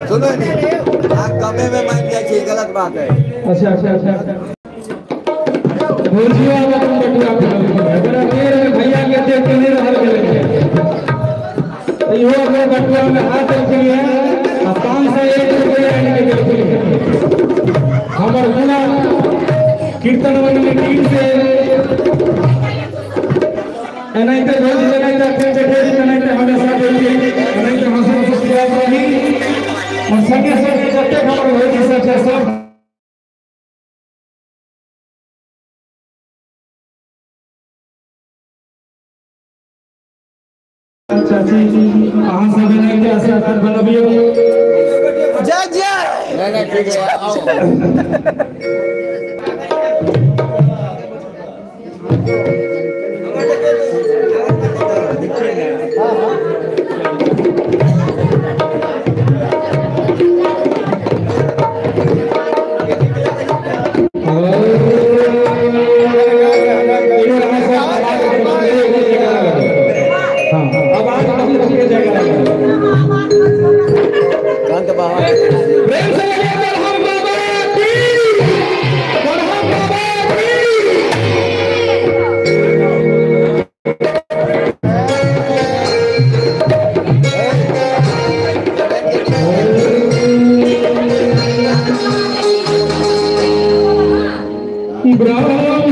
सुनो नी, अहाँ कमे में मान जाइ छी, गलत बात है। अच्छा अच्छा अच्छा, भौजियो अपन बटुआ के भैया के देख के नहीं रहल गेलै, इहो अपने बटुआ में हाथ रखलिए आ 501 रुपया आनि के देलखिन। हमर पूरा कीर्तन मंडली टीम से एनाहिते रोज एनाहिते अखन बैठे छी, एनाहिते हमेशा बैठिए, एनाहिते हंसैत मुस्कुराइत रही और संगे संगे जतेक हमर भौजी सब छै सब चाची अहाँ सब एनाहिते आशीर्वाद बनबियौ। जय जय। नहीं नहीं ठीक है, आओ। ब्राह्मण बाबू।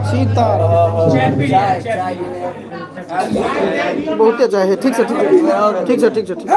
सीताराम बहुते चाय है। ठीक से ठीक ठीक से ठीक से ठीक।